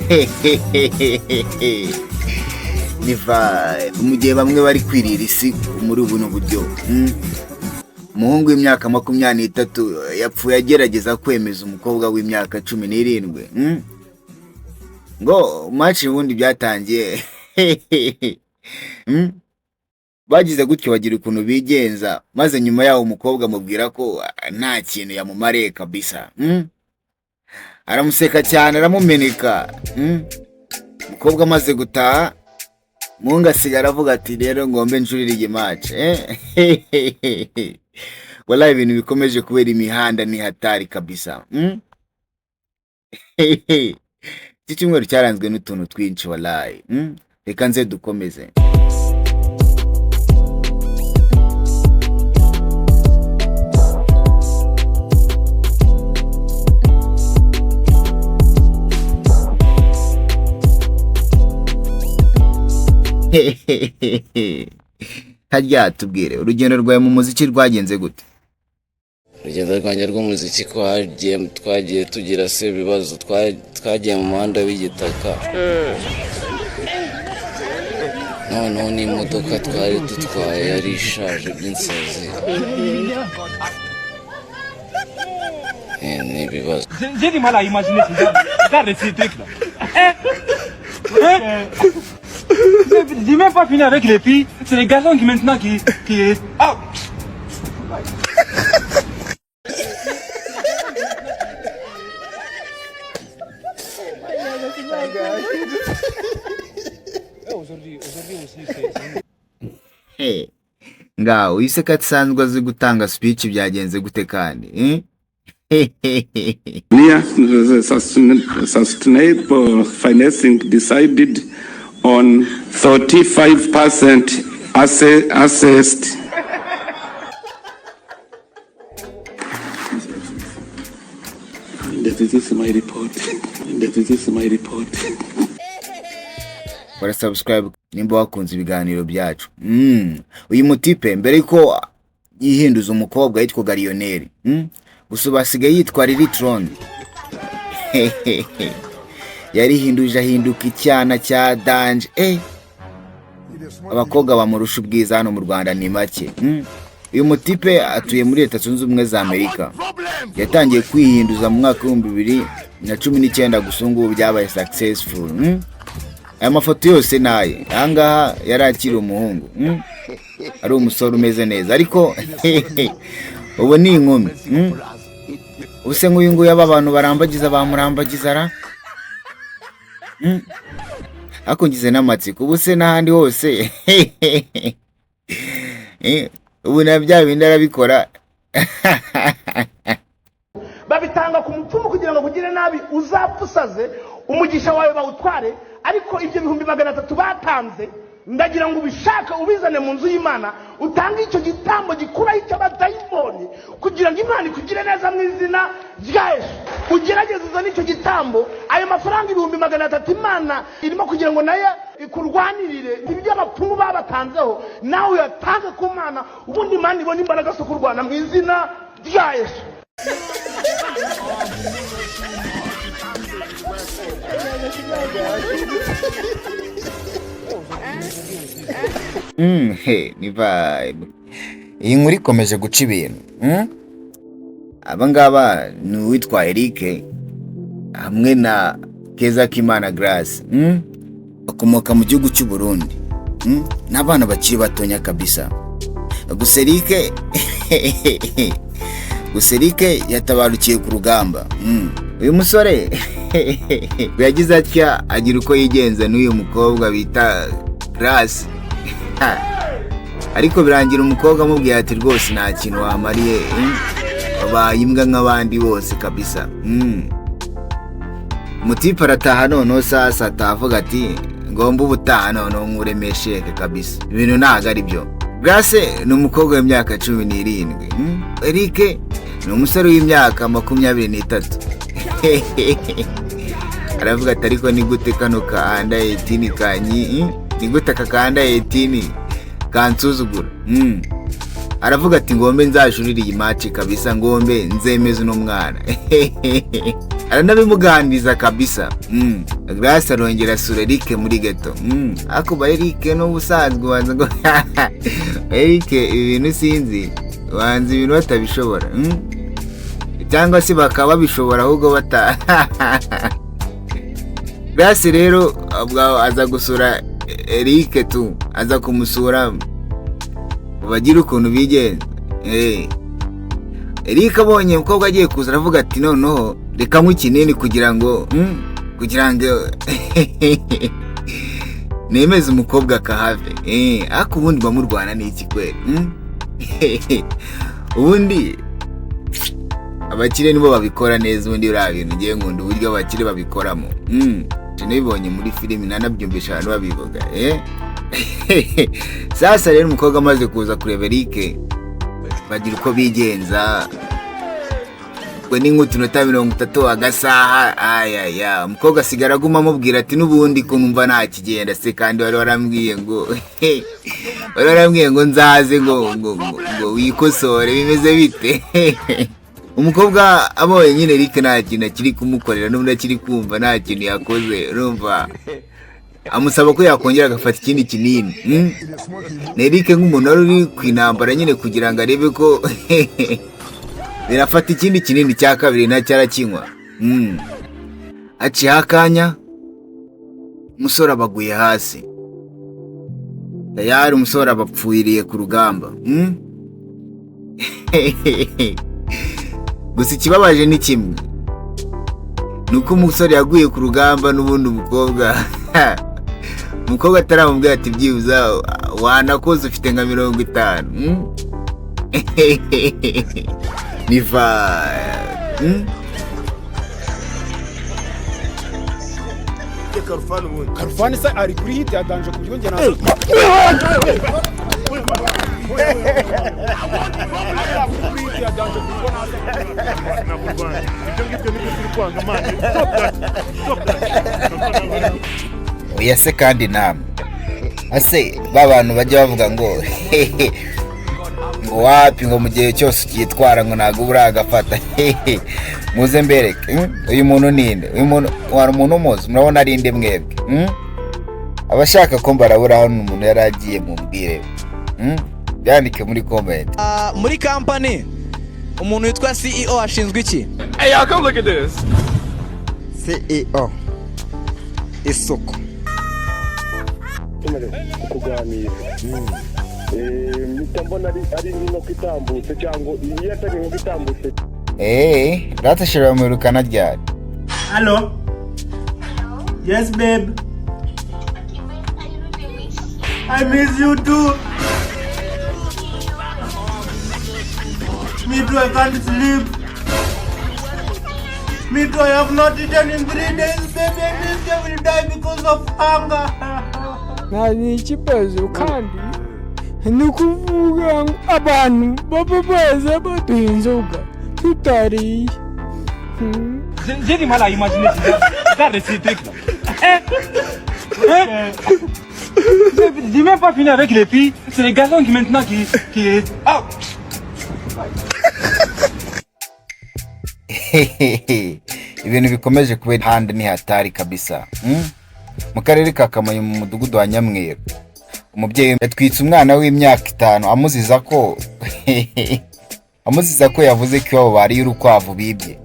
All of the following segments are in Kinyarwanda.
Ni vibe mu gihe bamwe bari kwirira isi muri buno buryo. Umuhungu w'imyaka 23 yapfuye agerageza kwemeza umukobwa w'imyaka 17. Ngo match ubundi byatangiye. Bagize gutyo bagira ukuntu bigenza, maze nyuma yaho umukobwa amubwira ko nta kintu yamumariye kabisa. Aramuseka cyane, aramumeneka. Umukobwa amaze gutaha, umuhungu asigara avuga ati rero ngombe njurire iyi match. Wallahi ibintu bikomeje kubera imihanda ni hatari kabisa. Iki cyumweru cyaranzwe n'utuntu twinshi wallahi. Reka nze dukomeze. Harya tubwire urugendo rwawe mu muziki rwagenze gute? Urugendo rwanjye rw'umuziki twagiye tugira se ibibazo, twagiye mu muhanda w'igitaka, noneho n'imodoka twari dutwaye yari ishaje by'insazi. Ni ibibazo. J'ai du mal à imaginer ce genre de ces trucs-là. Hein? Hein? J'ai même pas fini avec les filles. C'est les garçons qui maintenant qui. Ah! Hey. Ngaho uyu se ko asanzwe azi gutanga speech, byagenze gute kandi? Near sustainable financing decided on 35% assessed. That is my report. That is my report. Kora subscribe nimba wakunze ibiganiro byacu. Uyu mutipe mbere yuko yihinduza umukobwa yitwaga Lionel. Gusa ubu asigaye yitwa Lilitron. Yarihinduje ahinduka icyana cya danger. Abakobwa bamurusha ubwiza hano mu Rwanda ni make. Uyu mutipe atuye muri Leta Zunze Ubumwe za Amerika. Yatangiye kwihinduza mu mwaka 2019, gusa ubu ngubu byabaye successful. Aya mafoto yose naye ahangaha yari akiri umuhungu. Ari umusore umeze neza, ariko ubu ni inkumi. Ubuse nk'uyu nguyu aba bantu barambagiza bamurambagiza ra. Ariko ngize n'amatsiko, ubu se n'ahandi hose ubu na bya bindi arabikora. Babitanga ku mupfumu kugira ngo akugire nabi, uzapfa usaze, umugisha wawe bawutware. Ariko ibyo 300,000 batanze, ndagira ngo ubishake ubizane mu nzu y'Imana, utange icyo gitambo gikuraho icy'abadayimoni kugira ngo Imana ikugire neza mu izina rya Yesu. Ugerageze uzane icyo gitambo, ayo mafaranga 300,000 Imana irimo kugira ngo nayo ikurwanirire ibyo abapfumu babatanzeho, nawe uyatange ku Mana, ubundi Imana ibone imbaraga zo kurwana mu izina rya Yesu. He, ni vibe. Iyi nkuru ikomeje guca ibintu. Aba ngaba ni uwitwa Eric hamwe na Keza Kimana Grace. Bakomoka mu gihugu cy'u Burundi. N'abana bakiri batonya kabisa. Gusa Eric yatabarukiye ku rugamba. Uyu musore yagize atya agira uko yigenza n'uyu mukobwa bita Grace. Ariko birangira umukobwa amubwiye ati rwose nta kintu wamariye, wabaye imbwa nk'abandi bose kabisa. Mutipe arataha noneho sasa ataha avuga ati ngomba ubutaha noneho nkuremesheke kabisa, ibintu ntabwo ari byo. Grace ni umukobwa w'imyaka 17. Eric ni umusore w'imyaka 23. Aravuga ati ariko ni gute kano ka under 18 kanyi, Ni gute aka ka under 18 kansuzugura? Aravuga ati ngombe nzajurire iyi match kabisa, ngombe nzemeze uno mwana. Aranabimuganiriza kabisa. Grace arongera asura Eric muri ghetto. Ariko ba Eric n'ubusanzwe ubanza ngo Eric ibintu sinzi, ubanza ibintu batabishobora. Cyangwa se bakaba babishobora ahubwo bata. Grace rero ubwo aza gusura Eric tu, aza kumusura bagira ukuntu bigenza. Eric abonye umukobwa agiye kuza, aravuga ati: "Noneho reka nywe ikinini kugira ngo nemeze umukobwa akahave." Ariko ubundi bamurwana n'iki kweri? Ubundi abakire nibo babikora neza. Ubundi biriya bintu ngiye nkunda uburyo abakire babikoramo. Nabibonye muri filimi, nanabyumvisha abantu babivuga. Sasa rero umukobwa amaze kuza kureba Eric, bagira uko bigenza, ubwo ni nk'utunota 30, agasaha, ayaya, umukobwa asigara aguma amubwira ati: "N'ubundi ko numva nta kigenda se, kandi wari warambwiye ngo nzaze ngo wikosore, bimeze bite?" Umukobwa abonye nyine Eric nta kintu akiri kumukorera, n'ubundi akiri kumva nta kintu yakoze, urumva amusaba ko yakongera agafata ikindi kinini. Ni Eric nk'umuntu wari uri ku intambara nyine kugira ngo arebe ko birafata, ikindi kinini cya kabiri nacyo arakinywa. Aciyeho akanya, umusore abaguye hasi tayari, umusore abapfuiriye ku rugamba. Gusa ikibabaje ni kimwe, ni uko umusore yaguye ku rugamba n'ubundi umukobwa ataramubwira ati: "Byibuza wanakoze, ufite nka 50." Ni vibe. Karufani se ari kuri hit ya danger ku buryo njye naza kuri hit ya danger ku buryo naza. Ibyo ngibyo nibyo turi kwanga, man. Stop that, stop that. Oya se, kandi namwe ase ba bantu bajya bavuga ngo wapi, ngo mu gihe cyose ukitwara ngo ntabwo uba uragafata. Muze mbereke. Uyu muntu ninde? Uyu muntu wari umuntu umuzi, murabona ari inde mwebwe? Abashaka ko mbarabura hano umuntu yari agiye, mumbwire. Byandike muri comment. Muri kampani umuntu witwa CEO ashinzwe iki? Hey y'all, come look at this. CEO, isuku. Tumaze kuganira, mpita mbona ari nk'inkoko itambutse, cyangwa iyo atari inkoko itambutse. Eee, rata shobora mwirukana ryari? Hello? Yes, babe. I miss you too. Me too, I can't sleep. Me too, I have not eaten in 3 days, baby. I think I will die because of hunger. Nta ikibazo, kandi ni ukuvuga ngo abantu baba baza baduha inzoga tutariye. J'ai du mal à imaginer ce genre de ces trucs-là. Hein? Hein? J'ai même pas fini avec les filles. C'est les garçons qui maintenant qui. Ah. Ibintu bikomeje kubera handi ni hatari kabisa. Mu karere ka Kamonyi, mu mudugudu wa Nyamweru, umubyeyi yatwitse umwana w'imyaka 5 amuziza ko yavuze ko iwabo bariye urukwavu bibye.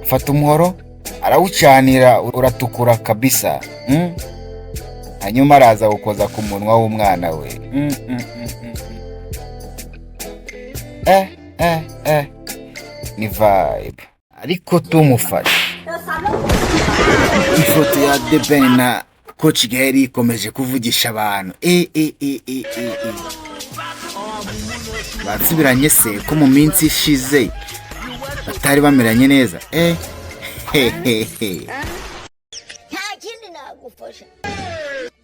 Afata umuhoro arawucanira uratukura kabisa. Hanyuma araza awukoza ku munwa w'umwana we. Eh eh eh, ni vibe, ariko tumufashe. Ifoto ya The Ben na Coach Gael ikomeje kuvugisha abantu. E e e e e e, basubiranye se ko mu minsi ishize batari bameranye neza? Eh hehehe. Nta kindi nagufasha,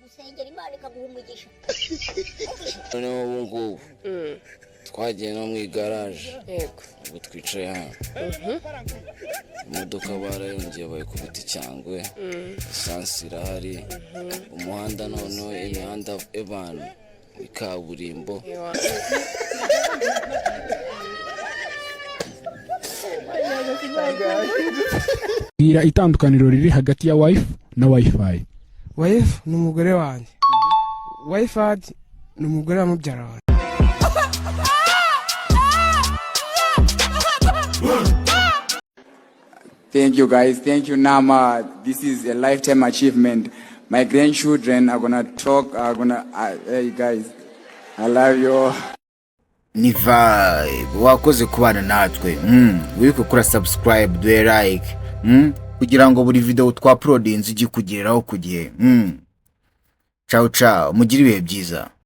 gusengera Imana ikaguha umugisha. Noneho ubu ngubu twagiye no mu igaraje, ubu twicaye hano, imodoka barayongeye bayikubita icyangwe, esansi irahari, umuhanda noneho imihanda ebana ikaburimbo. Bwira itandukaniro riri hagati ya wife na WiFi. Wife ni umugore wanjye, wife ni umugore wa mubyara wanjye. Thank you guys. Thank you, Nama. This is a lifetime achievement. My grandchildren are gonna talk, are gonna hey guys, I love you. Ni vibe. Wakoze kubana natwe. Wibuke gukora subscribe, duhe like, kugira ngo buri video twa uploadinze ijye ikugeraho ku gihe. Ciao ciao, mugire ibihe byiza.